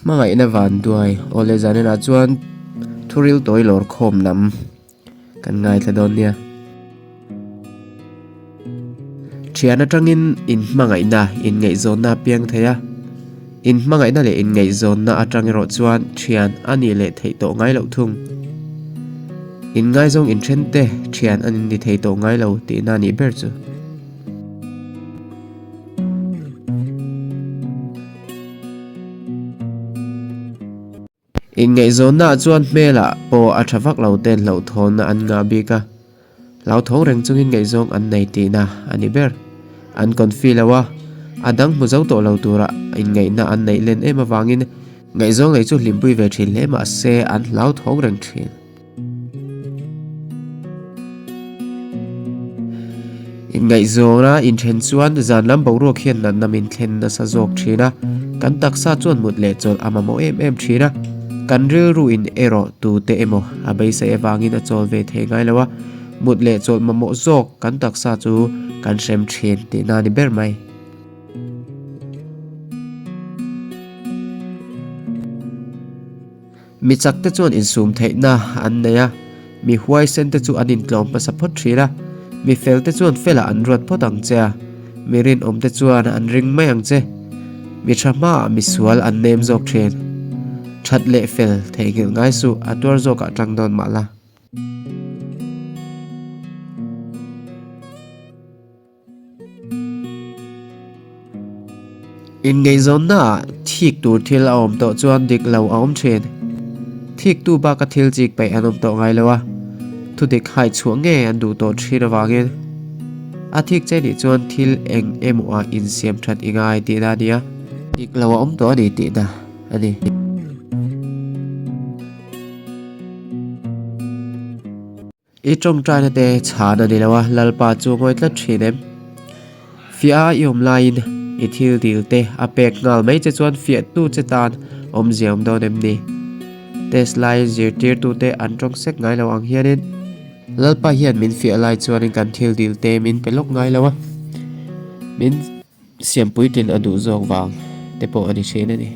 Hmangaihna vanduai aw leh zaninah chuan thuril tawi lawr khawm lam kan ngaithla dawn nia. Thian atangin inhmangaihna inngaihzawnna a piang thei a, inhmangaihna leh inngaihzawnna atang erawh chuan thian a nih leh theih tawh ngai loh thung. Inngaizawng inthen te thian an inni thei tawh ngai lo tihna a nih ber chu. Inngaihzawnnaah chuan hmelah pawh a tha vak lo ten hlauhthawnna an ngah bik a, hlauthawng reng chungin ngaihzawng an nei tihna a ni ber. An confi lo a, a dang hmu zo tawh lo tura inngaihna an neih len em avangin ngaihzawng nei chu hlimpui ve thin hle mah se an hlauthawng reng thin. Inngaihzawna inthen chuan zan lam boruak hian natna min thlen nasa zawk thin a, kan taksa chuan mut leh chawlh a mamawh em em thin a, kan rilru in erawh tute emaw a beisei avangin a chawl ve thei ngai lo a, mut leh chawlh mamawh zawk kan taksa chu kan hrem thin tihna a ni ber mai. Mi chakte chuan insum theihna an nei a, mi huaisente chu an intlawm hmasa phawt thin a, mi felte chuan felah an ruat phawt ang che a, mi rinawmte chuan an ring mai ang che. Mi tha hmaah mi sual an nem zawk thin. That leh fel theihnghilh ngai suh, a tuar zawkah tang dawn mah la. Inngaihzawnnaah thik tur thil a awm tawh chuan dik lo a awm thin. Thiktu baka thil chik peih an awm tawh ngai lo a, thudik hai chhuah nge an duh tawh thin avangin a thik che nih chuan thil eng emaw ah insiam that i ngai tihna a ni a, dik lo a awm tawh a ni tihna a ni. I tawngtaina te chhan a ni lo a, Lalpa chu ngawi tlat thin em? Fiah a i awm laiin i thil dil te a pek nghal mai che chuan fiahtu che tan awmzia awm dawn em ni? Test laiin zirtirtute an tawng sek ngai lo ang hianin Lalpa hian min fiah lai chuanin kan thil dil te min pe lawk ngai lo a, min siam puitlin a duh zawk vang te pawh a ni thin a ni.